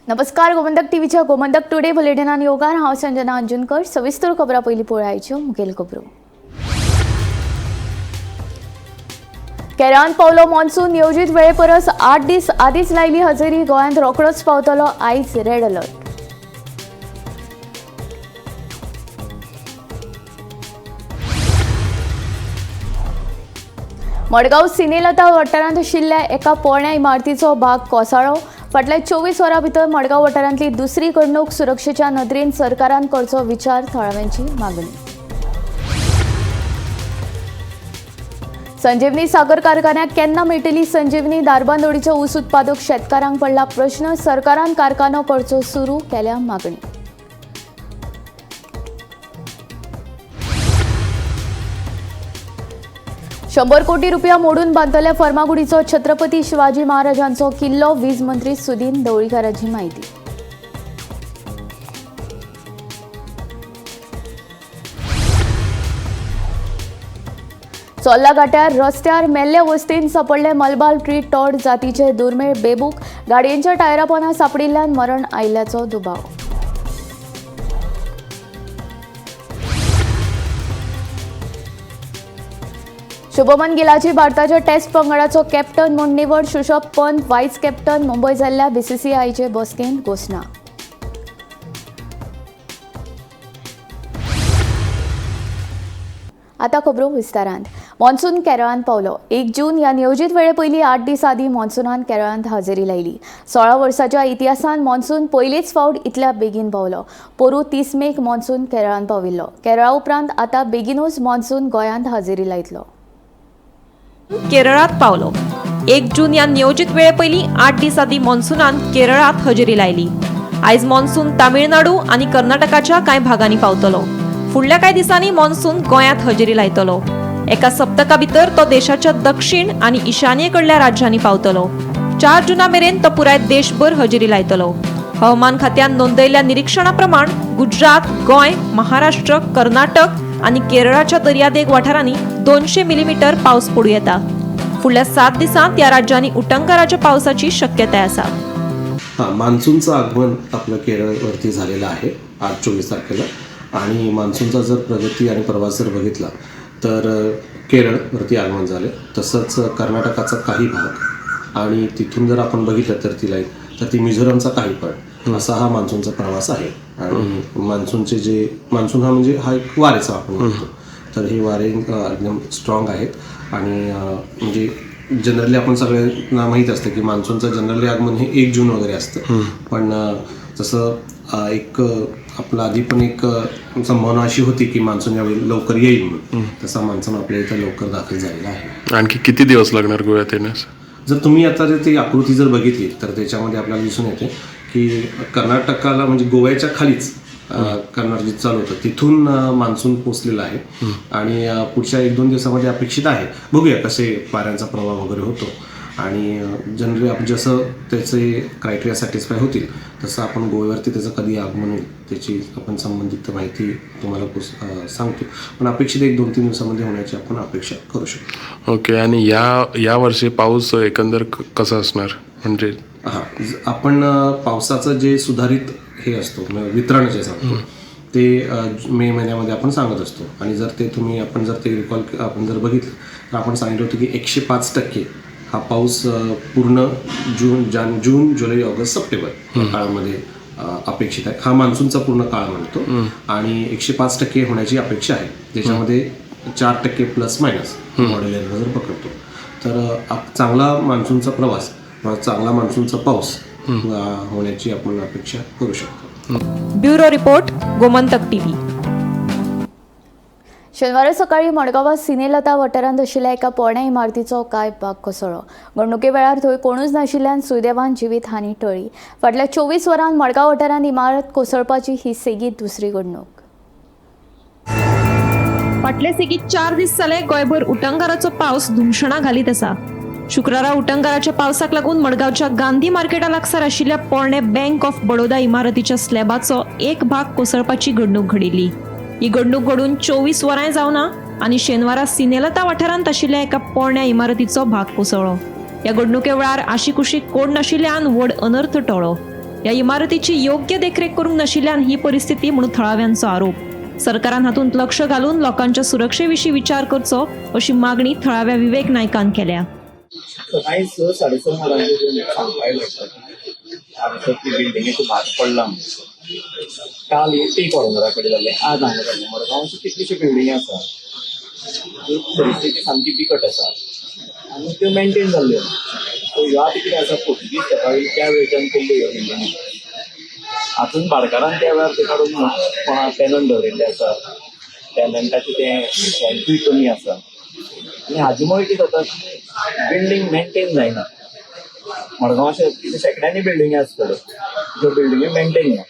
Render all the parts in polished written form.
नमस्कार, गोमंतक टीव्हीच्या गोमंतक टुडे बुलेटिनान योगार. हांव संजना अंजुनकर. सविस्तर खबरां पयलीं पळयाच्यो मुखेल खबरो. केरळांत पावलो मॉन्सून. नियोजीत वेळे परस 8 दीस आदींच लायली हजेरी. गोंयांत रोखडोच पावतलो, आयज रेड अलर्ट. मडगांव सिनेलता वाठारांत आशिल्ल्या एका पोरण्या इमारतीचो भाग कोसळ्ळो. फाटल्या 24 वरां भितर मडगांव वाठारांतली दुसरी घडणूक. सुरक्षेच्या नदरेन सरकारान करचो विचार, थळाव्यांची मागणी. संजीवनी साखर कारखान्याक केन्ना मेळटली संजीवनी? धारबांदोडीच्या ऊस उत्पादक शेतकारांक पडला प्रश्न. सरकारान कारखानो करचो सुरू केल्या मागणी. 100 कोटी रुपया मोडून बांदतल्या फर्मागुडीचो छत्रपती शिवाजी महाराजांचो किल्लो. वीज मंत्री सुदिन ढवळीकारांची माहिती. चोल्ला घाट्यार रस्त्यार मेल्ले अवस्थेंत सापडले मलबार ट्री टॉड जातीचे दुर्मीळ बेबूक. गाडयेंच्या टायरापोना सापडिल्ल्यान मरण आयिल्ल्याचो दुबाव. शुभमन गिलाची भारताच्या टेस्ट पंगडाचो कॅप्टन म्हूण निवड. Rishabh Pant vice captain. मुंबय जाल्ल्या बीसीसीआयचे बसकेंत घोशणा. आता खबरो विस्तारांत. मॉन्सून केरळांत पावलो. 1 जून ह्या नियोजीत वेळे पयलीं 8 दीस आदीं मॉन्सूनान केरळांत हजेरी लायली. 16 वर्साच्या इतिहासांत मॉन्सून पयलेच फावट इतल्या बेगीन पावलो. पोरूं 30 मेक मॉन्सून केरळांत पाविल्लो. केरळा उपरांत आतां बेगीनूच मॉन्सून गोंयांत हजेरी लायतलो. केरळात पावलो. 1 जून ह्या नियोजीत वेळे पयलीं 8 दीस आदीं मॉन्सूनान केरळात हजेरी लायली. आयज मॉन्सून तामिळनाडू आनी कर्नाटकाच्या कांय भागांनी पावतलो. फुडल्या कांय दिसांनी मॉन्सून गोंयांत हजेरी लायतलो. एका सप्तका भितर तो देशाच्या दक्षिण आनी ईशान्ये कडल्या राज्यांनी पावतलो. 4 जुना मेरेन तो पुराय देशभर हजेरी लायतलो. हवामान खात्यान नोंदयल्ल्या निरिक्षणा प्रमाण गुजरात, गोंय, महाराष्ट्र, कर्नाटक आनी केरळाच्या दर्यादेग वाठारांनी 200 मिलीमीटर पावस पडूं येता. फुडल्या 7 दिसांत ह्या राज्यांनी उटंगाराच्या पावसाची शक्यताय आसा. हां, मान्सूनचं आगमन आपलं केरळवरती झालेलं आहे आज 24 तारखेला. आणि मान्सूनचा जर प्रगती आणि प्रवास जर बघितला तर केरळवरती आगमन झाले, तसंच कर्नाटकाचा काही भाग आणि तिथून जर आपण बघितलं तर ती लाईन तर ती मिझोरमचा काही पार्ट, असा हा मान्सूनचा प्रवास आहे. आणि मान्सूनचे जे मान्सून हा म्हणजे हा एक वारेचा आपण म्हणतो, तर हे वारे एकदम स्ट्रॉंग आहेत. आणि म्हणजे जनरली आपण सगळ्यांना माहीत असतं की मान्सूनचं जनरली आगमन हे 1 जून वगैरे असतं. पण जसं एक आपलं आधी पण एक संभावना अशी होती की मान्सून यावेळी लवकर येईल म्हणून, तसा मान्सून आपल्या इथं लवकर दाखल झालेला आहे. आणखी किती दिवस लागणार गोव्यात येण्यास? जर तुम्ही आता जर ती आकृती जर बघितली तर त्याच्यामध्ये आपल्याला दिसून येते की कर्नाटकाला म्हणजे गोव्याच्या खालीच कर्नाटक चालू होतं, तिथून मान्सून पोचलेला आहे. आणि पुढच्या 1-2 दिवसामध्ये अपेक्षित आहे. बघूया कसे वाऱ्यांचा प्रभाव वगैरे होतो. आणि जनरली आपण जसं त्याचे क्रायटेरिया सॅटिस्फाय होतील तसं आपण गोव्यावरती त्याचं कधी आगमन होईल त्याची आपण संबंधित माहिती तुम्हाला सांगतो. पण अपेक्षित 1-2-3 दिवसामध्ये होण्याची आपण अपेक्षा करू शकतो. ओके, आणि या वर्षी पाऊस एकंदर कसा असणार म्हणजे? हां, आपण पावसाचं जे सुधारित हे असतो वितरण जे सांगतो ते मे महिन्यामध्ये आपण सांगत असतो. आणि जर ते तुम्ही आपण जर ते रिकॉल आपण जर बघितलं तर आपण सांगितलं होतं की 105% हा पाऊस पूर्ण जून, जुलै, ऑगस्ट, सप्टेंबर या काळामध्ये अपेक्षित आहे. हा मान्सूनचा पूर्ण काळ म्हणतो आणि 105% होण्याची अपेक्षा आहे. त्याच्यामध्ये 4% प्लस मायनस मॉडेल जर पकडतो तर चांगला मान्सूनचा प्रवास, चांगला मान्सूनचा पाऊस होण्याची आपण अपेक्षा करू शकतो. Bureau report, Gomantak TV. शेनवारा सकाळी मडगांवां सिनेलता वाठारांत आशिल्ल्या एका पोरण्या इमारतीचो कांय भाग कोसळ्ळो. घडणुके वेळार थंय कोणूच नाशिल्ल्यान सुदैवान जिवीत हानी टळ्ळी. फाटल्या 24 वरांत मडगांव वाठारांत इमारत कोसळपाची ही सेगीत दुसरी घडणूक. फाटले सेगीत 4 दीस जाले गोंयभर उटंगाराचो पावस धुमशणां घालीत आसा. शुक्रारा उटंगाराच्या पावसाक लागून मडगांवच्या गांधी मार्केटा लागसार आशिल्ल्या पोरणे बँक ऑफ बडोदा इमारतीच्या स्लॅबाचो एक भाग कोसळपाची घडणूक घडिल्ली. ही घडणूक घडून 24 वरांय जावना आनी शेनवारा सिनेलता वाठारांत आशिल्ल्या एका पोरण्या इमारतीचो भाग कोसळ्ळो. ह्या घडणुके वेळार आशिकुशीक कोण नाशिल्ल्यान व्हड अनर्थ टळ्ळो. ह्या इमारतीची योग्य देखरेख करूंक नाशिल्ल्यान ही परिस्थिती म्हणून थळाव्यांचो आरोप. सरकारान हातूंत लक्ष घालून लोकांच्या सुरक्षे विशीं विचार करचो अशी मागणी थळाव्या विवेक नायकान केल्या. सकाळी 6-6:30 वरांचेर सांगपा आयलो हांगासर ती बिल्डिंगेचो भाग पडला म्हणून. काल टी कॉर्नरा कडेन जालें, आज हांगा जालें. मडगांव अश्यो कितल्योश्यो बिल्डिंगी आसा, त्यो परिस्थिती सामकी बिकट आसा आनी त्यो मेनटेन जाल्ल्यो ना. सो ह्यो आतां कितें आसा, पोर्तुगीज तेंपा त्या वेळच्यान केल्ल्यो ह्यो बिल्डिंगी. हातून भाटकारान त्या वेळार ते काडून कोणा टेनंट दवरिल्ले आसा, टेनंटाचें तें रेंटूय कमी आसा आनी हाजे मुळे कितें जाता की बिल्डींग मेनटेन जायना. मडगांव अशें कितें शेंकड्यांनी बिल्डिंगी आसतल्यो ज्यो बिल्डिंगी मेनटेन ना.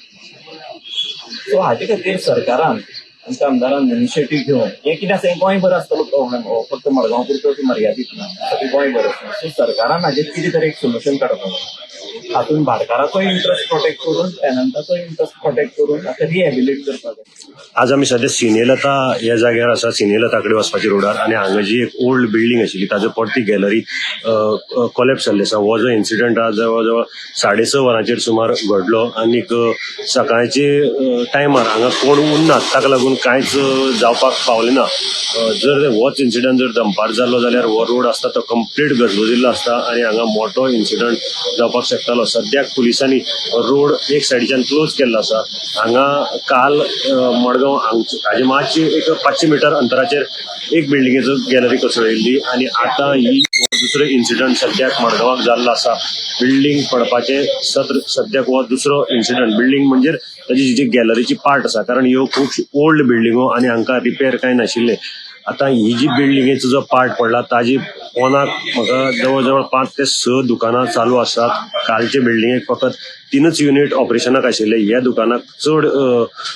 सो हाजे खातीर सरकारान, आमच्या आमदारान इनिशिएटीव घेवन, हें कितें आसा, हें गोंयभर आसतलो प्रॉब्लम, हो फक्त मडगांव पुरतो मर्यादीत ना, सगळें गोंयभर आसा. सो सरकारान हाजेर कितें तरी एक सोल्युशन काडपाक जाय. हातूंत भाटकाराचोय इंट्रस्ट प्रोटेक्ट करून, टेनंटाचोय इंट्रस्ट प्रोटेक्ट करून आतां रिहेबिलिट करपाक जाय. आज आमी सद्या सिनेलता ह्या जाग्यार आसा, सिनेलता कडेन वचपाच्या रोडार आनी हांगा जी एक ओल्ड बिल्डींग आशिल्ली ताजो परती गॅलरी कोलॅप्स जाल्ली आसा. हो जो इन्सिडंट आज जवळ जवळ 6:30 वरांचेर सुमार घडलो आनीक सकाळचे टायमार हांगा कोण उरनात, ताका लागून कांयच जावपाक पावलें ना. जर होच इन्सिडंट जर दनपार जालो जाल्यार हो रोड आसता तो कंप्लीट गजबजिल्लो आसता आनी हांगा मोठो इन्सिडंट जावपाक शकतालो. सद्याक पुलिसांनी रोड एक सायडीच्यान क्लोज केल्लो आसा. हांगा काल मडगांव हाजे मातशी एक 500 मिटर अंतराचेर एक बिल्डिंगेचो गॅलरी कोसळिल्ली आनी आतां ही दुसरो इन्सिडंट सद्याक मडगांवाक जाल्लो आसा. बिल्डींग पडपाचें सत्र सद्याक हो दुसरो इन्सिडंट. बिल्डींग म्हणजे ताजी जी गॅलरीची पार्ट आसा, कारण ह्यो खूब ओल्ड बिल्डिंगो आनी हांकां रिपेर कांय नाशिल्लें. आतां ही जी बिल्डिंगेचो जो पार्ट पडला ताजी पोनाक म्हाका जवळ जवळ 5 ते 6 दुकानां चालू आसात. कालचे बिल्डिंगेक फकत 3 युनिट ऑपरेशनाक आशिल्ले, ह्या दुकानाक चड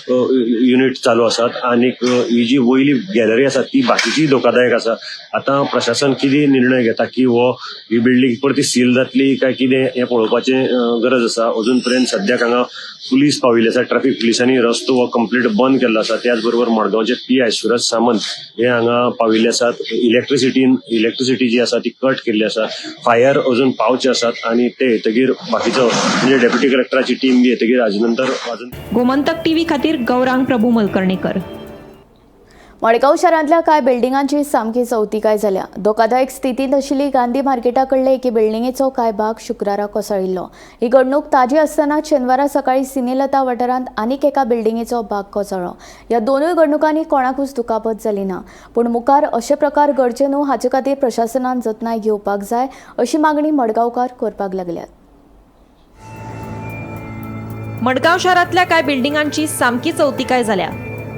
युनिट चालू आसात आनीक ही जी वयली गॅलरी आसा ती बाकीची धोकादायक आसा. आतां प्रशासन कितें निर्णय घेता की हो ही बिल्डींग परती सील जातली काय कितें हें पळोवपाचें गरज आसा. अजून पर्यंत सद्याक हांगा पुलीस पाविल्ले आसा. ट्राफीक पुलिसांनी रस्तो हो कंप्लीट बंद केल्लो आसा. त्याच बरोबर मडगांवचे PI Suraj Samant हे हांगा पाविल्ले आसात. इलेक्ट्रिसिटी जी आसा ती कट केल्ली आसा. फायर अजून पावचे आसात आनी ते येतगीर बाकीचो म्हणजे डेप्युटी कलेक्टराची टीम बी येतगीर हाजे नंतर अजून. गोमंतक टीव्ही खातीर गौरांग प्रभू मलकर्णेकर. मडगांव शारांतल्या कांय बिल्डिंगांची सामकी चवतिकाय जाल्या. धोकादायक स्थितींत आशिल्ली गांधी मार्केटा कडले एके बिल्डिंगेचो कांय भाग शुक्रारा कोसळिल्लो. ही घडणूक ताजी आसतना शेनवारा सकाळी सिनेलता वाठारांत आनीक एका बिल्डिंगेचो भाग कोसळ्ळो. ह्या दोनूय घडणुकांनी कोणाकूच दुखापत जाली ना, पूण मुखार अशे प्रकार घडचे न्हू हाचे खातीर प्रशासनान जतनाय घेवपाक जाय अशी मागणी मडगांवकार करपाक लागल्यात. मडगांव शारांतल्या कांय बिल्डिंगांची सामकी चवतिकाय जाल्या.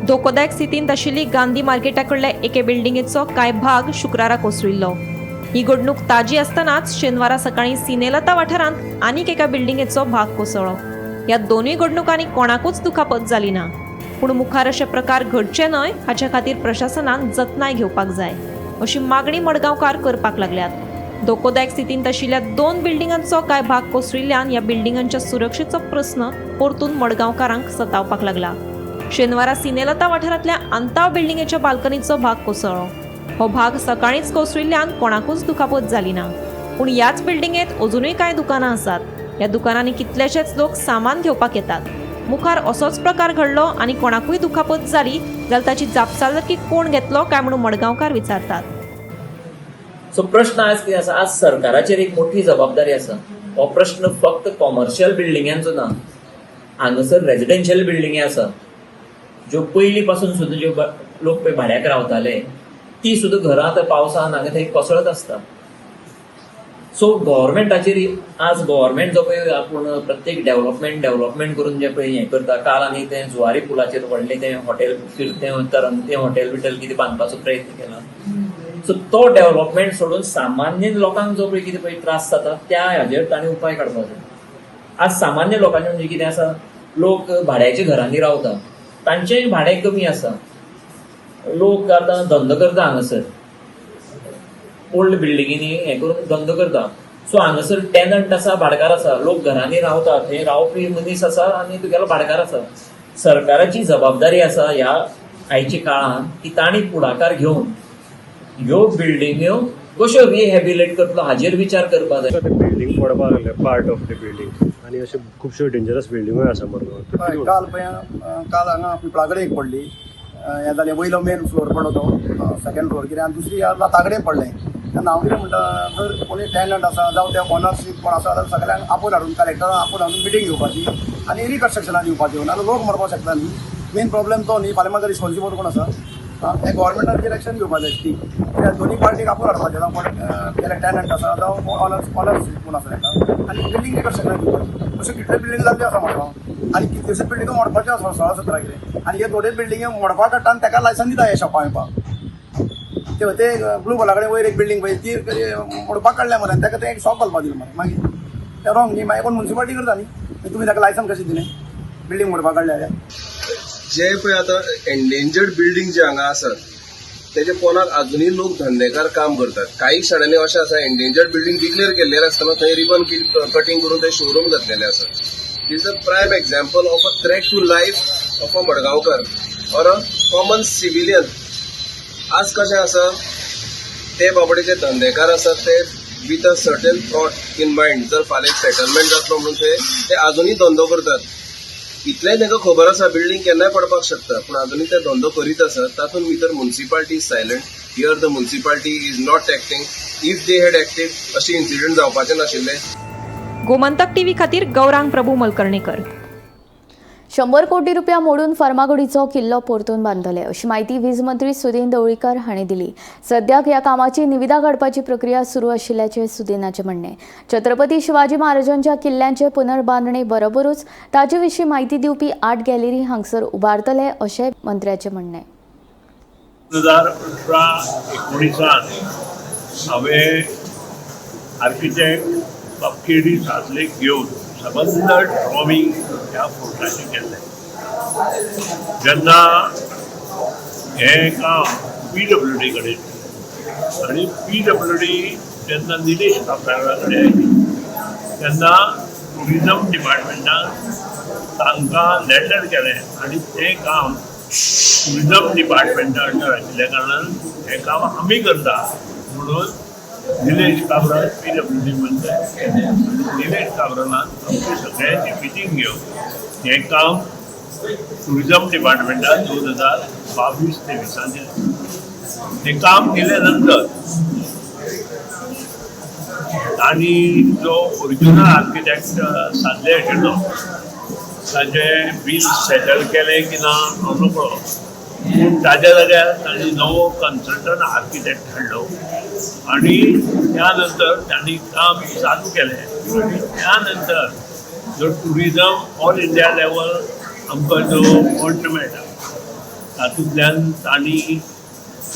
धोकोदायक स्थितींत आशिल्ली गांधी मार्केटा कडल्या एके बिल्डिंगेचो कांय भाग शुक्रारा कोसळिल्लो. ही घडणूक ताजी आसतनाच शेनवारा सकाळीं सिनेलता वाठारांत आनीक एका बिल्डिंगेचो भाग कोसळ्ळो. ह्या दोनूय घडणुकांनी कोणाकूच दुखापत जाली ना, पूण मुखार अशे प्रकार घडचे न्हय हाचे खातीर प्रशासनान जतनाय घेवपाक जाय अशी मागणी मडगांवकार करपाक लागल्यात. धोकोदायक स्थितींत आशिल्ल्या 2 बिल्डिंगांचो कांय भाग कोसळिल्ल्यान ह्या बिल्डिंगांच्या सुरक्षेचो प्रस्न परतून मडगांवकारांक सतावपाक लागला. शेनवारा सिनेलता वाठारांतल्या अंताव बिल्डिंगेच्या बाल्कनीचो भाग कोसळ्ळो. हो भाग सकाळींच कोसळिल्ल्यान कोणाकूच दुखापत जाली ना, पूण ह्याच बिल्डिंगेत अजुनूय कांय दुकानां आसात. ह्या दुकानांनी कितलेशेच लोक सामान घेवपाक येतात. मुखार असोच प्रकार घडलो आनी कोणाकूय दुखापत जाली जाल्यार ताची जापसालदारकी कोण घेतलो काय म्हणून मडगांवकार विचारतात. सो प्रश्न आज कितें आसा, आज सरकाराचेर एक मोठी जबाबदारी आसा. हो प्रश्न फक्त कॉमर्शियल बिल्डिंगांचो ना, हांगासर रेजिडेन्शियल बिल्डिंगी आसा ज्यो पयलीं पासून सुद्दां ज्यो लोक पळय भाड्याक रावताले ती सुद्दां घरां आतां पावसान हांगा थंय कोसळत आसता. सो गव्हर्मेंटाचेर आज गव्हर्मेंट जो पळय आपूण प्रत्येक डेव्हलपमेंट करून जे पळय हें करता, काल आनी तें जुवारी पुलाचेर व्हडलें तें हॉटेल फिरतें तरंगतें हॉटेल बिटेल कितें बांदपाचो प्रयत्न केला. सो तो डेव्हलपमेंट सोडून सामान्य लोकांक जो पळय कितें पळय त्रास जाता त्या हाजेर तांणी उपाय काडपाक जाय. आज सामान्य लोकांचे म्हणजे कितें आसा, लोक भाड्याच्या घरांनी रावता, तांचेंय भाडें कमी आसा. लोक आतां धंदो करता हांगासर ओल्ड बिल्डिंगींनी हें करून धंदो करता. सो हांगासर टेनंट आसा, भाडकार आसा, लोक घरांनी रावता, थंय रावपी मनीस आसा आनी तुगेलो भाडकार आसा. सरकाराची जबाबदारी आसा ह्या आयच्या काळांत की तांणी फुडाकार घेवन ह्यो बिल्डिंग्यो कश्यो रिहेबिलेट करतलो हाजेर विचार करपाक जाय. बिल्डींग पडपाक लागले, पार्ट ऑफ the building. आनी अशे खुबश्यो डेंजरस बिल्डिंगूय आसा मडगांवां. हय, काल पळय काल हांगा पिपळा कडेन एक पडली. हें जालें, वयलो मेन फ्लोर पडलो तो सेकंड फ्लोर कितें आनी दुसरी लता कडेन पडलें. तेन्ना हांव कितें म्हणटा, जर कोणी टेनंट आसा जावं ते ओनरशीप कोण आसा जाल्यार सगळ्यांक आपोवन हाडून, कलेक्टरान आपोवन हाडून मिटींग घेवपाची आनी रिकन्स्ट्रक्शनाक दिवपाची. नाजाल्यार लोक मरपाक शकता न्ही. मेन प्रॉब्लेम तो न्ही. फाल्यां मागीर रिस्पॉन्सिबल कोण आसा? हें गोवोरमेंटान एक्शन घेवपाक जाय ती. कित्याक दोनी पार्टीक आपोवन हाडपाचें, जावं कोण टेनंट आसा जावं ओनरशीप कोण आसा ताका, आनी बिल्डींग रिकन्स्ट्रक्शनाक दिवपाची. अश्यो कितल्यो बिल्डींग जाल्ल्यो आसा मडगांव आनी कितल्योश्यो बिल्डिंगो मोडपाच्यो आसा, 16-17 कितें. आनी हे थोडे बिल्डिंगे मोडपाक काडटा आनी ताका लायसन दिता हे शॉपां बिपां. ते ते ब्लू बॉला कडेन वयर एक बिल्डींग पळय, ती मोडपाक काडल्या मरे, ताका तें एक शॉप घालपाक दिलें मरे. मागीर तें रॉंग न्ही? मागीर कोण मुन्सिपालिटी करता न्ही. तुमी ताका लायसन कशें दिलें बिल्डींग मोडपाक काडल्या जाल्यार? जे पळय आतां एन्डेंजर्ड बिल्डींग जे हांगा आसात तेजे पोनाक अजुनूय लोक धंदेकार काम करतात. काही शाळांनी अशें आसा, एन्डेंजर्ड बिल्डींग डिक्लेअर केल्लें आसतना थंय रिबन कटींग करून थंय शोरूम घातलेले आसा. Is a prime example of a threat to life of a Madgaonkar or a common civilian. आज कशें आसा, ते बाबडे जे धंदेकार आसात ते with a certain thought in mind, जर फाल्यां सेटलमेंट जातलो म्हणून ते अजुनूय धंदो करतात. इतलेंय तांकां खबर आसा बिल्डींग केन्नाय पडपाक शकता, पूण अजुनूय ते धंदो करीत आसात. तातूंत भितर municipality is silent here. The municipality is not acting. If they had acted, अशे इन्सिडंट जावपाचे नाशिल्ले. गोमंतक टीव्ही खातीर गौरांग प्रभू मलकर्णेकर. 100 कोटी रुपया मोडून फर्मागुडीचो किल्लो परतून बांदतले अशी म्हायती वीज मंत्री सुदिन ढवळीकर हांणी दिली. सद्याक ह्या कामाची निविदा काडपाची प्रक्रिया सुरू आशिल्ल्याचें सुदिनाचें म्हणणें. छत्रपती शिवाजी महाराजांच्या किल्ल्यांचे पुनर्बांदणे बरोबरूच ताचे विशीं म्हायती दिवपी आर्ट गॅलरी हांगसर उबारतले अशें मंत्र्याचें म्हणणें. 2018-19 हांवें आर्किटेक्ट बाब के डी साजलेक घेवन सबंद ड्रॉइंग ह्या फोर्टाचें केल्लें. जेन्ना हें काम पी डब्ल्यू डी कडेन आनी पी डब्ल्यू डी जेन्ना निलेश काब्राला कडेन आयली तेन्ना टुरिजम डिपार्टमेंटान तांकां लेटर केलें आनी तें काम टुरिजम डिपार्टमेंटा अंडर आशिल्ल्या कारणान हें काम आमी करता म्हणून Nilesh Cabral P W D मंत्री केलें. आनी निलेश काब्रालान आमची सगळ्यांची मिटींग घेवन हें काम टुरिजम डिपार्टमेंटान 2022-23 दिलें. हें काम दिल्या नंतर तांणी जो ओरिजिनल आर्किटेक्ट सादले आशिल्लो ताजें बील सेटल केलें की ना हांव नकळो, पूण ताज्या जाग्यार तांणी नवो कन्सल्टंट आर्किटेक्ट हाडलो आनी त्या नंतर तांणी काम चालू केलें. आनी त्या नंतर जो टुरिजम ऑल इंडिया लेवल आमकां जो फंड मेळटा तातूंतल्यान तांणी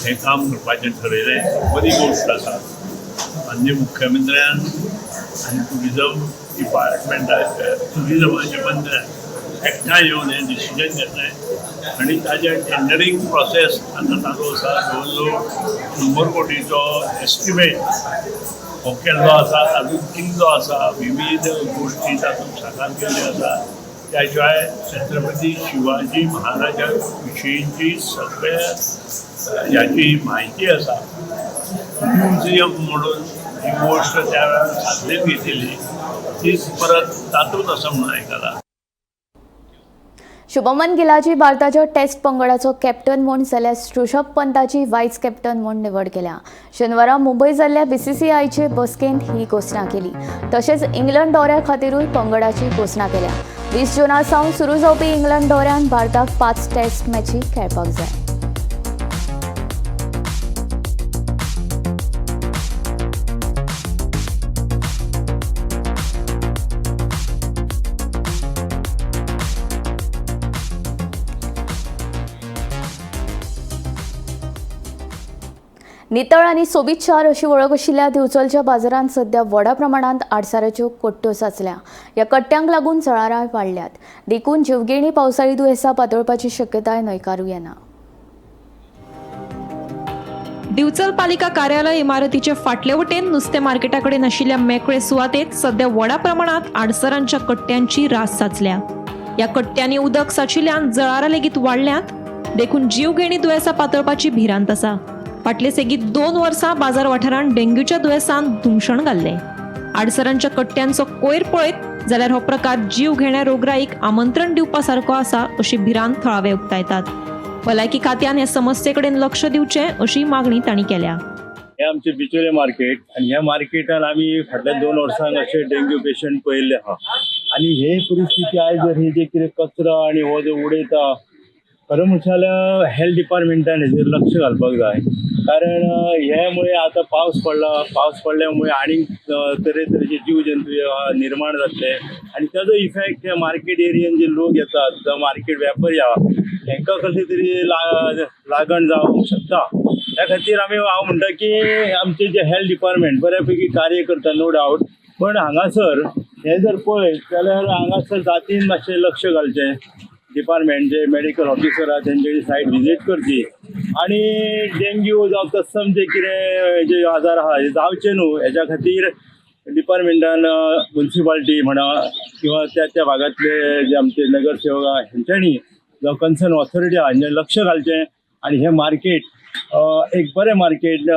हें काम करपाचें ठरयलें. बरी गोश्ट आसा. माननीय मुख्यमंत्र्यान आनी टुरिजम डिपार्टमेंटा टुरिजमाच्या मंत्र्यान एकठांय येवन हें डिसिजन घेतलें आनी ताजें टेंडरींग प्रोसेस आतां चालू आसा. जवळ जवळ 100 कोटीचो एस्टिमेट हो केल्लो आसा. तातूंत किल्लो आसा, विविध गोश्टी तातूंत साकार केल्ल्यो आसा. त्या शिवाय छत्रपती शिवाजी महाराजा विशींची सगळ्या ह्याची म्हायती आसा. म्युझियम म्हणून ही गोश्ट त्या वेळार सादलेन घेतिल्ली तीच परत तातूंत आसा म्हणून आयकलां. शुभमन गिलाची भारताच्या टेस्ट पंगडाचो कॅप्टन म्हूण जाल्यार ऋषभ पंताची वायस कॅप्टन म्हूण निवड केल्या. शेनवारा मुंबय जाल्ल्या बीसीसीआयचे बसकेंत ही घोशणा केली. तशेंच इंग्लंड दौऱ्या खातीरूय पंगडाची घोशणा केल्या. 20 जुना सावन सुरू जावपी इंग्लंड दौऱ्यान भारताक पांच टेस्ट मॅची खेळपाक जाय. नितळ आनी सोबीत शार अशी वळख आशिल्ल्या दिवचलच्या बाजारांत सध्या व्हडा प्रमाणांत आडसाराच्यो कट्ट्यो साचल्या. ह्या कट्ट्यांक लागून जळारां वाडल्यात, देखून जिवघेणी पावसाळी दुयेंसां पातळपाची शक्यताय न्हयकारूं येना. दिवचल पालिका कार्यालय इमारतीचे फाटले वटेन नुस्तें मार्केटा कडेन आशिल्ल्या मेकळे सुवातेत सध्या व्हडा प्रमाणात आडसरांच्या कट्ट्यांची रास साचल्या. ह्या कट्ट्यांनी उदक साचिल्ल्यान जळारां लेगीत वाडल्यांत, देखून जीवघेणी दुयेंसां पातळपाची भिरांत आसा. फाटले सेगीत 2 वर्सां बाजार वाठारांत डेंग्यूच्या दुयेंसान धुमशण घाल्लें. आडसरांच्या कट्ट्यांचो कोयर पळयत जाल्यार हो प्रकार जीव घेण्या रोगराईक आमंत्रण दिवपा सारको आसा अशी भिरांत थळावे उक्तायतात. भलायकी खात्यान हे समस्ये कडेन लक्ष दिवचें अशी मागणी तांणी केल्या. हे आमचे बिचोले मार्केट आनी ह्या मार्केटान आमी फाटल्या 2 वर्सांक अशे डेंग्यू पेशंट पळयल्ले आहा. आनी हे परिस्थिती आयज जर हे जे कितें कचरो आनी हो जो उडयता, खरें म्हणशात जाल्यार हेल्थ डिपार्टमेंटान हेजेर लक्ष घालपाक जाय. कारण हे मुळे आतां पावस पडला, पावस पडल्या मुळे आनीक तरेतरेचे जीव जंतू निर्माण जातले आनी ताजो इफेक्ट हे मार्केट एरियेन जे लोक येतात जावं मार्केट व्यापारी आहा हेंकां कसली तरी लागण जावंक शकता. त्या खातीर आमी हांव म्हणटा की आमचे जे हेल्थ डिपार्टमेंट बऱ्या पैकी कार्य करता, नो डावट, पण हांगासर हें जर पळयत जाल्यार हांगासर जातीन मातशें लक्ष घालचें. डिपार्टमेंट जे मेडिकल ऑफिसर आहा तेंच्यानी सायट विजीट करची आनी डेंग्यू जावं तत्सम जे कितें जे आजार आहा हे जावचे न्हू हेज्या खातीर डिपार्टमेंटान मुन्सिपाल्टी म्हणा किंवा त्या त्या भागांतले जे आमचे नगरसेवक आहा हेंच्यांनी जावं कन्सर्न ऑथॉरिटी आहा हेंच्यांनी लक्ष घालचें आनी हें मार्केट एक बरें मार्केट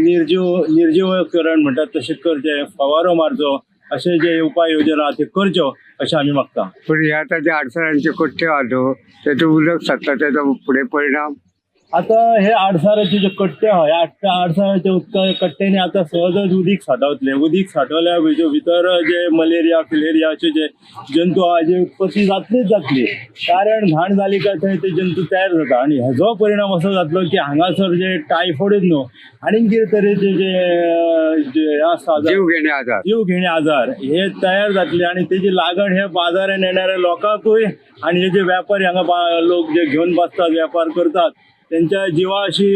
निर्जीवकरण म्हणटात तशें करचें, फवारो मारचो, अशे जे उपाय योजना आहा त्यो करच्यो अशें आमी मागता. पूण हे आतां जे आडसरांचे कट्टे आहा न्हू तेजो उदक साठता, तेजो फुडें परिणाम. आतां हे आडसराचे जे कट्टे आहा, ह्या आडसराच्या उदका कट्ट्यांनी आतां सहजच उदीक सांठवतलें. उदीक सांठवल्या भितर जे मलेरिया फिलेरिया अशे जे जंतू आहा जे उत्पत्ती जातलीच जातली. कारण घाण जाली काय थंय ते जंतू तयार जाता आनी हेजो परिणाम असो जातलो की हांगासर जे टायफॉयडूच न्हू आनीक कितें तरेचे जे जे हे आसता जीव घेणे आजार, जीव घेणे आजार हे तयार जातले आनी तेजी लागण हे बाजारान येणाऱ्या लोकांकूय आनी हे जे व्यापारी हांगा लोक जे घेवन बसतात व्यापार करतात त्यांच्या जिवाशी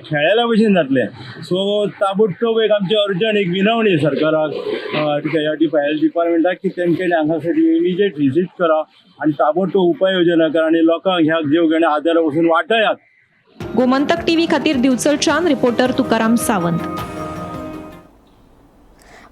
खेळायला भशेन जातलें. सो ताबडतोब एक आमची अर्जंट एक विनवणी सरकाराक, ह्या हेल्थ डिपार्टमेंटाक की तेमच्यानी हांगासर इमिजिएट विजीट करा आनी ताबडतोब उपाय योजना करा आनी लोकांक ह्या जीव घेण्या आजारा पसून वाटयात. गोमंतक टीव्ही खातीर दिवचलच्यान रिपोर्टर तुकाराम सावंत.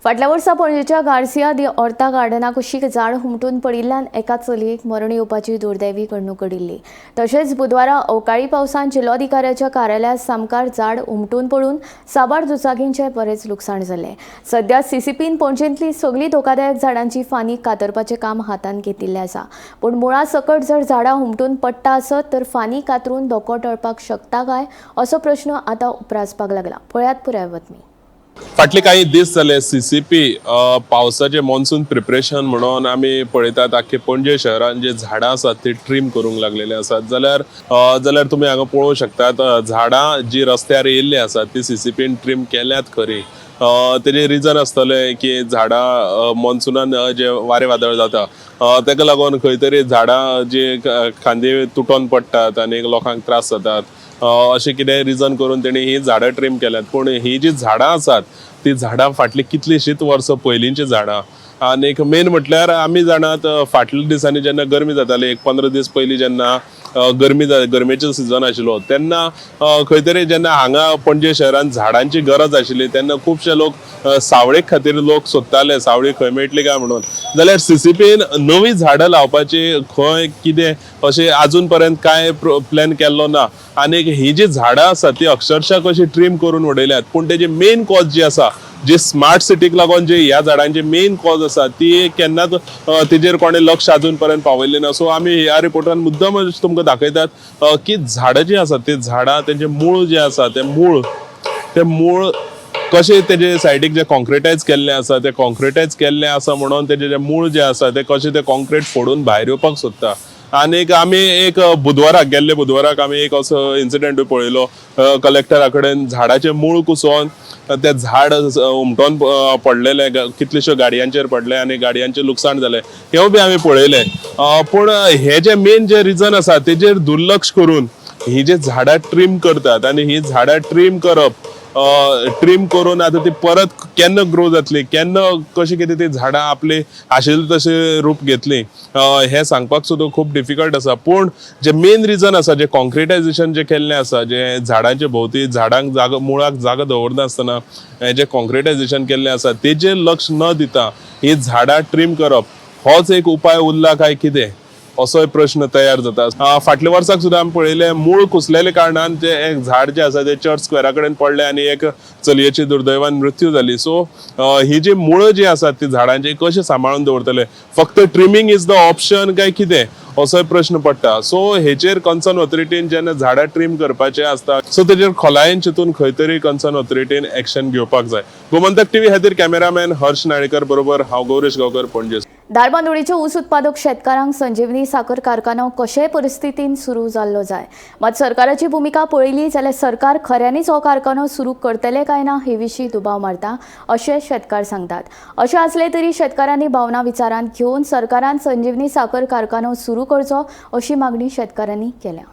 फाटल्या वर्सा पणजेच्या गार्सिया दी ऑर्ता गार्डना कुशीक झाड हुमटून पडिल्ल्यान एका चलयेक मरण येवपाची दुर्दैवी घडणूक घडिल्ली. तशेंच बुधवारा अवकाळी पावसान जिल्लोधिकाऱ्याच्या कार्यालया सामकार झाड हुमटून पडून साबार दुचाकींचें बरेंच लुकसाण जालें. सध्या सीसीपीन पणजेंतली सगळीं धोकादायक झाडांची फांदी कातरपाचें काम हातांत घेतिल्लें आसा. पूण मुळा सकट जर झाडां हुमटून पडटा आसत तर फांदी कातरून धोको टळपाक शकता काय असो प्रश्न आतां उप्रासपाक लागला. पळयात पुराय बातमी. फाटले काही दीस जाले सीसीपी पावसाचे मॉन्सून प्रिपरेशन म्हणून आमी पळयतात आख्खे पणजे शहरान जे झाडां आसात ती ट्रीम करूंक लागलेली आसात. जाल्यार जाल्यार तुमी हांगा पळोवंक शकतात, झाडां जी रस्त्यार येयल्ली आसात ती सीसीपीन ट्रीम केल्यात खरी. तेजें रिजन आसतलें की झाडां मॉन्सुनान जे वारें वादळ जाता तेका लागून खंय तरी झाडां जी खांदी तुटोन पडटात आनी लोकांक त्रास जातात, अशें कितें रिजन करून तेणी ही झाडां ट्रीम केल्यात. पूण ही जी झाडां आसात ती झाडां फाटलीं कितलींशींच वर्सां पयलींची झाडां. आनीक मेन म्हटल्यार आमी जाणात, फाटल्या दिसांनी जेन्ना गरमी जाताली, एक 15 दीस पयलीं जेन्ना गरमी गरमेचो सिजन आशिल्लो तेन्ना खंय तरी जेन्ना हांगा पणजे शहरान झाडांची गरज आशिल्ली तेन्ना खुबशे लोक सावळे खातीर लोक सोदताले, सावळी खंय मेळटली काय म्हणून. जाल्यार सीसीपीन नवीं झाडां लावपाची खंय कितें अशें आजून पर्यंत कांय प्लॅन केल्लो ना. आनीक ही जी झाडां आसात ती अक्षरशा कशी ट्रीम करून उडयल्यात, पूण तेजी मेन कॉज जी आसा, जी स्मार्ट सिटीक लागून जी ह्या झाडांची मेन कॉज आसा ती केन्नाच तेजेर कोणें लक्ष अजून पर्यंत पावयलें ना. सो आमी ह्या रिपोर्टान मुद्दम तुमकां दाखयतात की झाडां जी आसात ती झाडां तेंचें मूळ जें आसा तें मूळ कशें तेजे सायडीक जे कॉन्क्रिटायज केल्लें आसा, तें कॉन्क्रिटायज केल्लें आसा म्हणून तेजें जें मूळ जें आसा तें कशें तें कॉन्क्रीट फोडून भायर येवपाक सोदता. आनीक आमी एक बुधवाराक, गेल्ले बुधवाराक आमी एक असो इन्सिडंटूय पळयलो, कलेक्टरा कडेन झाडाचें मूळ कुसोवन तें झाड हुमटोन पडलेलें, कितलेश्यो गाडयांचेर पडलें आनी गाडयांचें लुकसाण जालें, हेंवूय बी आमी पळयलें. पूण हे जे मेन जे रिजन आसा तेजेर दुर्लक्ष करून ही जे झाडां ट्रीम करतात आनी ही झाडां ट्रीम करप, ट्रीम करून आतां ती परत केन्ना ग्रो जातली, केन्ना कशें कितें ती झाडां आपली आशिल्ले तशें रूप घेतली, हें सांगपाक सुद्दां खूब डिफिकल्ट आसा. पूण जे मेन रिजन आसा, जे कॉन्क्रिटायजेशन जे केल्लें आसा, जे झाडांचे भोंवती झाडांक जागो मुळाक जागो दवरनासतना हें जे कॉन्क्रिटायजेशन केल्लें आसा तेजेर लक्ष न दिता ही झाडां ट्रीम करप होच एक उपाय उरला काय कितें. असोय प्रश्न तयार जाता. फाटल्या वर्साक सुद्दां आमी पळयलें मूळ कुसलेले कारणान जे एक झाड जे आसा ते चर्च स्क्वेरा कडेन पडलें आनी एक चलयेची दुर्दैवान मृत्यू जाली. सो ही जी मुळं जी आसात ती झाडांची कशी सांबाळून दवरतले, फक्त ट्रिमींग is the option काय कितें असोय प्रश्न पडटा. सो हेचेर कन्सर्न ऑथॉरिटीन जेन्ना झाडां ट्रीम करपाचें आसता सो तेजेर खोलायेन चिंतून खंय तरी कन्सर्न ऑथॉरिटीन एक्शन घेवपाक जाय. गोमंतक टीव्ही खातीर कॅमेरामॅन हर्ष नाळेकर बरोबर हांव गौरेश गांवकर, पणजे. धारबांदोडेच्या ऊस उत्पादक शेतकारांक संजीवनी साखर कारखानो कशेय परिस्थितीन सुरू जाल्लो जाय, मात सरकाराची भुमिका पळयली जाल्यार सरकार खऱ्यांनीच हो कारखानो सुरू करतले काय ना हे विशीं दुबाव मारता अशें शेतकार सांगतात. अशें आसलें तरी शेतकारांनी भावना विचारांत घेवन सरकारान संजीवनी साखर कारखानो सुरू करचो अशी मागणी शेतकारांनी केल्या.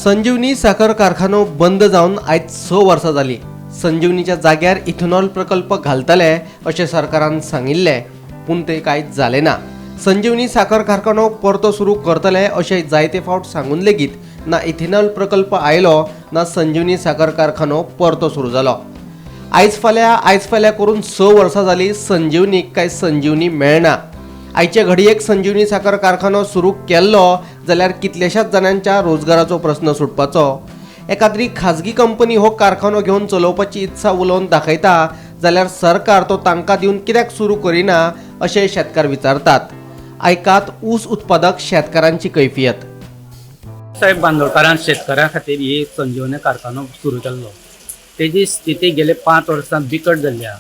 संजीवनी साखर कारखानो बंद जावन आयज 6 वर्सां जालीं. संजीवनीच्या जाग्यार इथेनॉल प्रकल्प घालतले अशें सरकारान सांगिल्लें, पूण ते कांयच जालें ना. संजीवनी साखर कारखानो परतो सुरू करतले अशें जायते फावट सांगून लेगीत ना इथेनॉल प्रकल्प आयलो ना संजीवनी साखर कारखानो परतो सुरू जालो. आयज फाल्यां करून 6 वर्सां जालीं संजीवनीक काय संजीवनी मेळना. आयचे घडयेक संजीवनी साखर कारखानो सुरू केल्लो जाल्यार कितल्याशाच जाणांच्या रोजगाराचो प्रस्न सुटपाचो. एकाद्री खाजगी कंपनी हो कारखानो घेवन चलोवपाची इत्सा उलोवन दाखयता जाल्यार सरकार तो तांकां दिवन कित्याक सुरू करिना अशें शेतकार विचारतात. आयकात ऊस उत्पादक शेतकारांची कैफियत. साहेब बांदोडकारान शेतकऱ्यां खातीर ही संजीवनी कारखानो सुरू केल्लो, तेजी स्थिती गेले 5 वर्सां बिकट जाल्ली आहा.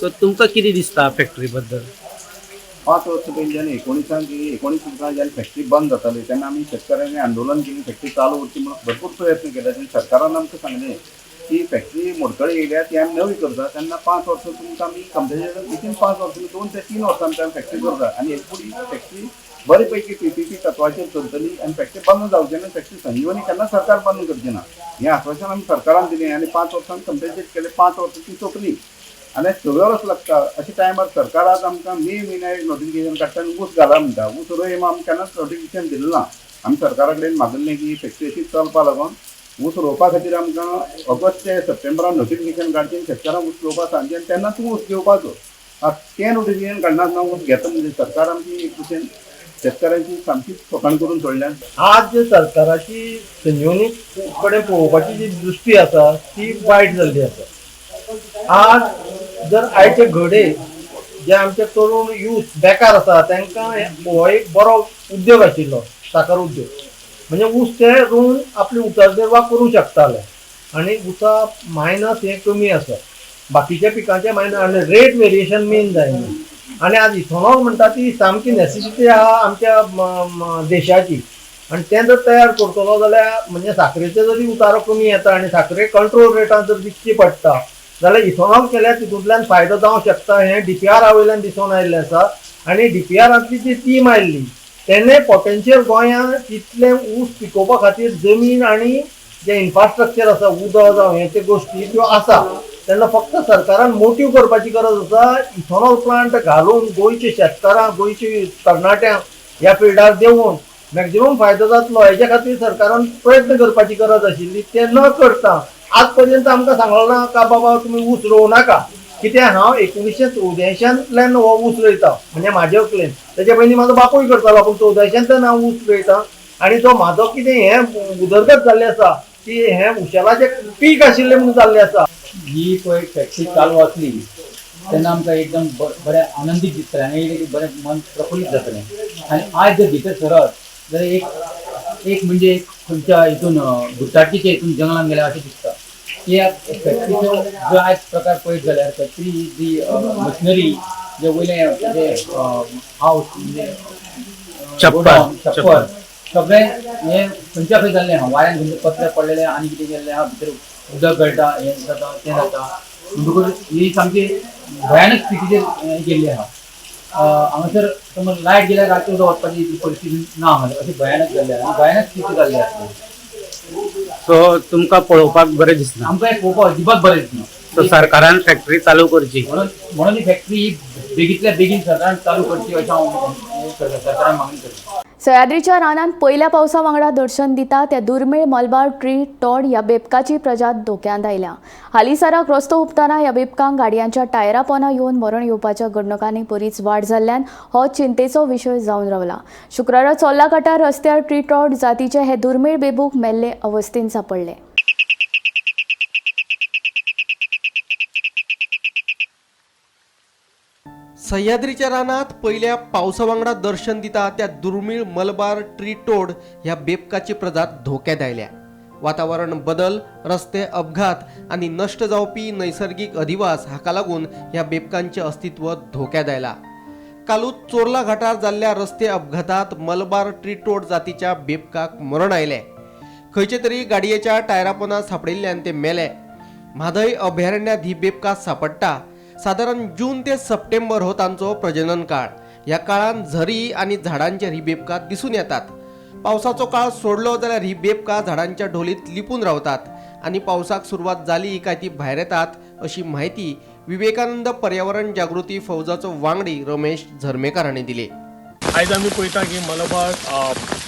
सो तुमकां कितें दिसता फॅक्टरी बद्दल? 5 वर्सां पयलीं जेन्ना 19 वर्सां जेन्ना फॅक्टरी बंद जाताली तेन्ना आमी शेतकऱ्यांनी आंदोलन केली, फॅक्टरी चालू उरची म्हणून भरपूर प्रयत्न केले. तेन्ना सरकारान आमकां सांगलें की फॅक्टरी मोडकळी येयल्या ती आमी नवी करता, तेन्ना 5 वर्सां तुमकां आमी कंपन्सेशन विथीन 5 वर्सां 2 ते 3 वर्सां आमकां फॅक्टरी करता आनी एक फुडें फॅक्टरी बरे पैकी PPP तत्वाचेर चलतली आनी फॅक्टरी बंद जावची ना, फॅक्टरी संजीवनी केन्ना सरकार बंद करची ना हें आश्वासन आमी सरकारान दिलें आनी 5 वर्सां कंपन्सेट केलें. 5 वर्सां ती सोंपली आनी 6 वर्स लागता अशा टायमार सरकार आज आमकां मे म्हयन्याक नोटिफिकेशन काडटा आनी ऊस घाला म्हणटा. ऊस रोय आमी केन्नाच नोटिफिकेशन दिलें ना. आमी सरकारा कडेन मागिल्लें की फॅक्टरी अशीच चलपा लागून ऊस रोवपा खातीर आमकां ऑगस्ट ते सप्टेंबरान नोटिफिकेशन काडचें आनी शेतकारांक ऊस रोवपा सांगचें आनी तेन्ना तूं ऊस घेवपाचो. आतां तें नोटिफिकेशन काडनासतना ऊस घेता म्हणजे सरकार आमची एक भशेन शेतकऱ्यांची सामकीच फकाण करून सोडल्यान. आज जे सरकाराची संजीवनी कडेन पळोवपाची जी दृश्टी आसा ती वायट जाल्ली आसा. आज जर आयचे घडये जे आमचे तरुण यूथ बेकार आसा तांकां हो एक बरो उद्योग आशिल्लो साखर उद्योग, म्हणजे ऊस ते रोवन आपली उदरनिर्वाह करूंक शकताले आनी ऊसा मायनस हें कमी आसा बाकीच्या पिकांचे मायनस आनी रेट वेरिएशन मेन जायना. आनी आज इथेनॉल म्हणटा ती सामकी नेसेसिटी आहा आमच्या देशाची आनी तें जर तयार करतलो जाल्यार म्हणजे साखरेचो जरी उतारो कमी येता आनी साखरे कंट्रोल रेटान जर विकची पडटा जाल्यार इथेनॉल केल्यार तितूंतल्यान फायदो जावंक शकता हें DPR वयल्यान दिसून आयिल्लें आसा. आनी DPRांतली जी टीम आयिल्ली तेणें पोटेन्शियल गोंयांत इतलें ऊस पिकोवपा खातीर जमीन आनी जें इन्फ्रास्ट्रक्चर आसा उदक जावं हे ते गोश्टी त्यो आसा, तेन्ना फक्त सरकारान मोटीव करपाची गरज आसा. इथेनॉल प्लांट घालून गोंयच्या शेतकारांक गोंयच्या तरणाट्यांक ह्या फिल्डार देंवोवन मॅक्झिमम फायदो जातलो हेच्या खातीर सरकारान प्रयत्न करपाची गरज आशिल्ली, ते न करता आज पर्यंत आमकां सांगलो ना का बाबा तुमी ऊस रोवं नाका. कित्याक हांव 1984 हो ऊस रोयता, म्हणजे म्हाजे वकलेन, तेच्या पयलीं म्हाजो बापूय करतालो पूण 84 हांव ऊस रोयता आनी तो म्हाजो कितें हें उदरगत जाल्ली आसा की हें उशेलाचें पीक आशिल्लें म्हणून जाल्लें आसा. ही पळय फॅक्टरी चालू आसली तेन्ना आमकां एकदम बरें आनंदीत दिसतालें आनी बरें मन प्रफुल्लीत जातलें. आनी आयज जर भितर सरत जाल्यार एक एक म्हणजे एक खंयच्या हितून गुताटीच्या हितून जंगलान गेल्या अशें दिसता. की ह्या फॅक्टरीचो जो आयज प्रकार पळयत जाल्यार फॅक्टरी जी मशिनरी जे वयलें जे हावस म्हणजे छप्पर सगळें हें खंयच्या खंय जाल्लें आहा, वाऱ्यान खंयचे पत्रे पडलेले आनी कितें केल्लें आहा, भितर उदक गळटा हें जाता तें जाता, म्हणटकूच ही सामकी भयानक स्थितीचेर गेल्ली आहा. हांगासर समज लायट गेल्यार रातचें उदक वचपाची परिस्थिती ना हांगासर, अशी भयानक जाल्ली आहा आनी भयानक स्थिती जाल्ली आसा. सो तुमकां पळोवपाक बरें दिसना? आमकां हें पळोवपाक अजिबात बरें दिसना. सो सरकारान फॅक्टरी चालू करची म्हणून ही फॅक्टरी बेगींतल्या बेगीन सरकारान चालू करची अशें हांव सरकारान मागणी करता. सह्याद्रीच्या रानांत पयल्या पावसा वांगडा दर्शन दिता त्या दुर्मीळ मलबार ट्री टॉड ह्या बेबकाची प्रजात धोक्यांत आयल्या. हालींसराक रस्तो हुपतना ह्या बेबकांक गाडयांच्या टायरा पोना येवन मरण येवपाच्या घडणुकांनी बरीच वाड जाल्ल्यान हो चिंतेचो विशय जावन रावला. शुक्रारा चोर्ला घाटार रस्त्यार ट्री टॉड जातीचे हे दुर्मीळ बेबूक मेल्ले अवस्थेंत सांपडले. सह्याद्रीच्या रानात पयल्या पावसा वांगडा दर्शन दिता त्या दुर्मीळ मलबार ट्री टोड ह्या बेबकाची प्रजात धोक्यात आयल्या. वातावरण बदल, रस्ते अपघात आनी नश्ट जावपी नैसर्गीक अधिवास हाका लागून ह्या बेबकांचें अस्तित्व धोक्यात आयला. कालूच चोर्ला घाटार जाल्ल्या रस्ते अपघातात मलबार ट्री टोड जातीच्या बेबकाक मरण आयलें. खंयचे तरी गाडयेच्या टायरापोना सांपडिल्ल्यान ते मेले. म्हादय अभयारण्यात ही बेबकां सांपडटा. सादारण जून ते सप्टेंबर हो तांचो प्रजनन काळ. ह्या काळांत झरी आनी झाडांचेर ही बेबकां दिसून येतात. पावसाचो काळ सोडलो जाल्यार ही बेबकां झाडांच्या ढोलीत लिपून रावतात आनी पावसाक सुरवात जाली काय ती भायर येतात, अशी म्हायती विवेकानंद पर्यावरण जागृती फौजाचो वांगडी रमेश झर्मेकार हांणी दिली. आयज आमी पळयता की मलबार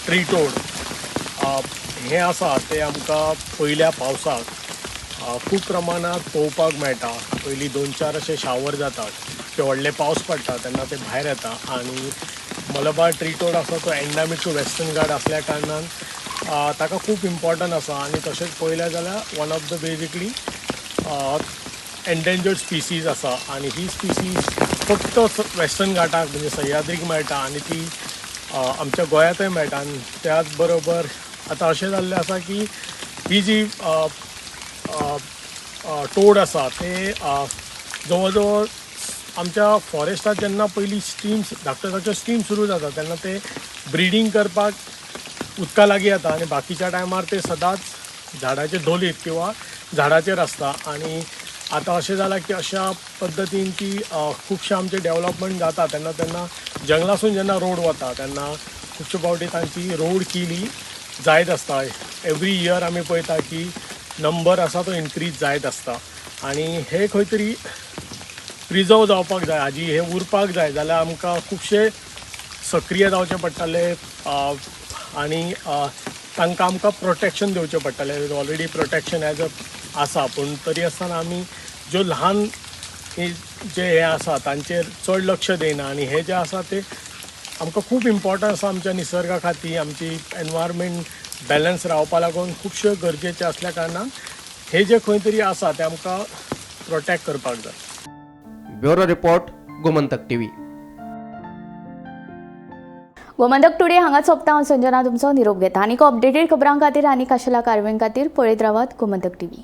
ट्री टोड हें आसा तें आमकां पयल्या पावसाक खूब प्रमाणांत पळोवपाक मेळटा. पयलीं 2-4 अशे शावर जातात ते व्हडले पावस पडटा तेन्ना ते भायर येता आनी मलबार ट्री टोड आसा तो एंडामीक टू वेस्टर्न घाट आसल्या कारणान ताका खूब इम्पॉर्टंट आसा आनी तशेंच पळयलें जाल्यार one of the basically endangered species आसा आनी ही स्पिसीज फक्त वेस्टर्न घाटाक म्हणजे सह्याद्रीक मेळटा आनी ती आमच्या गोंयांतय मेळटा. आनी त्याच बरोबर आतां अशें जाल्लें आसा की ही जी टोड आसा ते जवळ जवळ आमच्या फॉरेस्टात जेन्ना पयलीं स्ट्रीम्स धाकट्यो धाकट्यो स्ट्रीम सुरू जाता तेन्ना ते ब्रिडींग करपाक उदका लागीं येता आनी बाकीच्या टायमार ते सदांच झाडाचे धोलीत किंवा झाडाचेर आसता. आनी आतां अशें जालां की अशा पद्दतीन की खुबशे आमचे डेवलपमेंट जाता तेन्ना तेन्ना जंगलासून जेन्ना रोड वता तेन्ना खुबशे फावटी तांची रोड केली जायत आसता. एवरी इयर आमी पळयता की नंबर आसा तो इन्क्रीज जायत आसता आनी हे खंय तरी प्रिजर्व जावपाक जाय, हाजी हे उरपाक जाय जाल्यार आमकां खुबशे सक्रीय जावचें पडटलें आनी तांकां आमकां प्रोटेक्शन दिवचें पडटलें. ऑलरेडी प्रोटेक्शन एज अ आसा पूण तरी आसतना आमी ज्यो ल्हान जे हे आसा तांचेर चड लक्ष दिना आनी हे जे आसा ते आमकां खूब इम्पॉर्टंट आसा आमच्या निसर्गा खातीर, आमची एनवायरमेंट बॅलन्स रावपा लागून खुबशे गरजेचे आसल्या कारणान हे जे खंय तरी आसा ते आमकां प्रोटेक्ट करपाक जाय. Bureau report, Gomantak TV. Gomantak today हांगा सोंपता. हांव संजना तुमचो निरोप घेता. आनीक अपडेटेड खबरां खातीर आनी खाशेल्या कारवायां खातीर पळयत रावात गोमंतक टीव्ही.